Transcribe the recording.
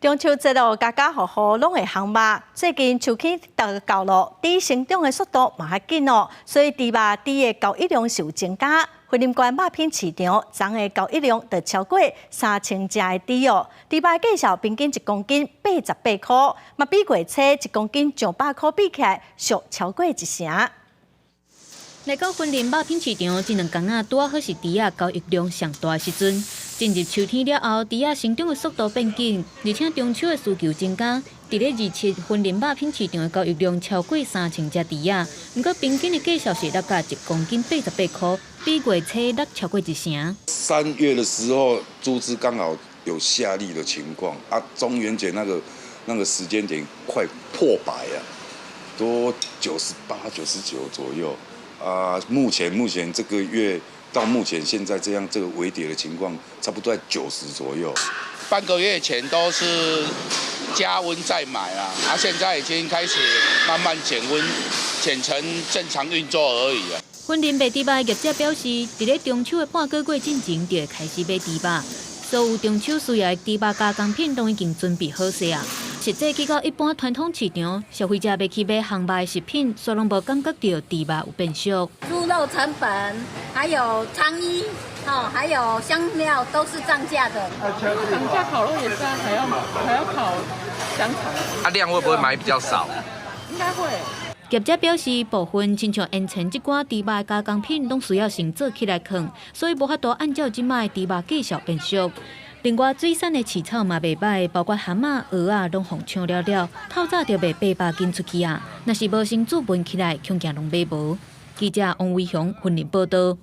中秋節咯，家家戶戶攏會烘肉。最近秋天就到咯，豬成長的速度嘛較緊哦，所以豬肉豬的交易量是有增加。雲林縣肉品市場，昨昏的交易量就超過3000隻的豬哦。豬肉價數平均1公斤88塊，嘛比月初1公斤上百塊比起來，俗超過一成。來到雲林肉品市場，這兩工仔拄仔好是豬仔交易量上大的時陣。進入秋天了後，豬仔成長的速度變緊，而且中秋的需求增加。佇咧27雲林肉品市場的交易量超過3000隻豬仔，毋過平均的價數是落價1公斤88塊，比月初落超過一成。3月的時候，豬隻剛好有下痢的情況，啊，中元節那個時間點快破百啊，都98、99左右。啊，目前這個月到目前現在這樣這個微跌的情況，差不多在90左右。半個月前都是加溫在買啦，啊，現在已經開始慢慢減溫，減成正常運作而已啊。雲林賣豬肉的業者表示，佇咧中秋的半個月進前就會開始買豬肉，所有中秋需要的豬肉加工品攏已經準備好勢啊。實際去到一般傳統市場，消費者欲去買烘肉的食品，煞攏無感覺著豬肉有變俗。豬肉成本，還有腸衣，哦，還有香料都是漲價的。漲價烤肉也是啊，還要烤香腸。啊，量會不會買比較少？應該會。業者表示，部分親像煙腸這寡豬肉加工品，攏需要先做起來囥，所以無法度按照這擺的豬肉價數變俗。另外，水產的市場嘛袂䆀，包括蚶仔、蚵仔，攏予搶了了，透早就賣800斤出去啊！若是無先儲存起來，恐驚攏買無。記者王維雄雲林報導。